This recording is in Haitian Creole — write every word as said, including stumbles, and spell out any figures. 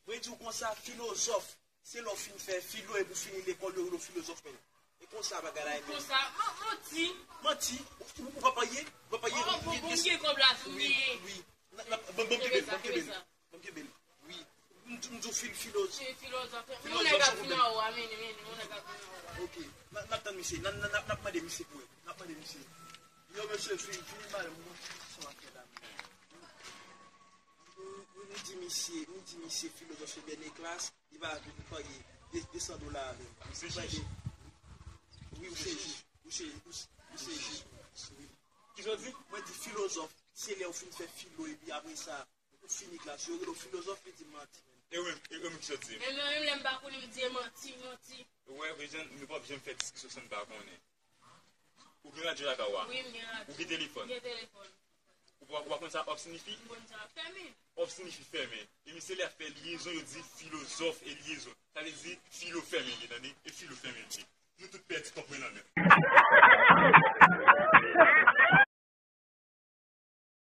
Mwen di w konsa, filozòf, se lè w fin fè filo epi w fini lekòl, yo rele w filozòf menm. E konsa bagay la ye menm. Konsa, man- manti. Manti, ou ou pa paye, ou pa paye. Oh, bon, bon, m gen kòb la tou, Wi, men. Wi. N ap- n ap- Ban ban m kenbe l, Sa, ban m kenbe l. sa. Ban m kenbe l. Wi. M di- m di w fil- filoz. Fi- Filozòf. Yon nèg ap vin anwo a, men, men, yon nèg ap vin anwo a. Ok. N ap- n ap tann misye. N ap- n ap n ap mande misye pou yo. N ap mande misye. Yo, mesye, fini, fini ba yo. Mwen, sa w ap fè la. Nou nou di misye, nou di misye filozòf se dènye klas, li pa vin paye de- de san dola a menm. Ou se jij. Wi, ou se jij. Ou se, ou se, ou se jij. Wi. Kisa w di? Mwen di filozòf, se lè w fin fè filo epi apre sa, ou fini klas, yo rele w filozòf, li di manti. E ou menm, e ou menm kisa w di? Men mwen menm lè m pa konnen m di e manti, manti. Ou wè, Rejan, nou p ap janm fè diskisyon san n pa konnen. Ou gen radyo lakay ou a? Wi, m gen radyo. Ou gen telefòn? M gen telefòn. Ou pa ou pa konn sa op siyifi? M konn sa fèmen. Op siyifi fèmen. E misye lè ap fè lyezon, yo di filozòf e lyezon. Sa vle di filo fèmen, li tande? E filo fèmen li.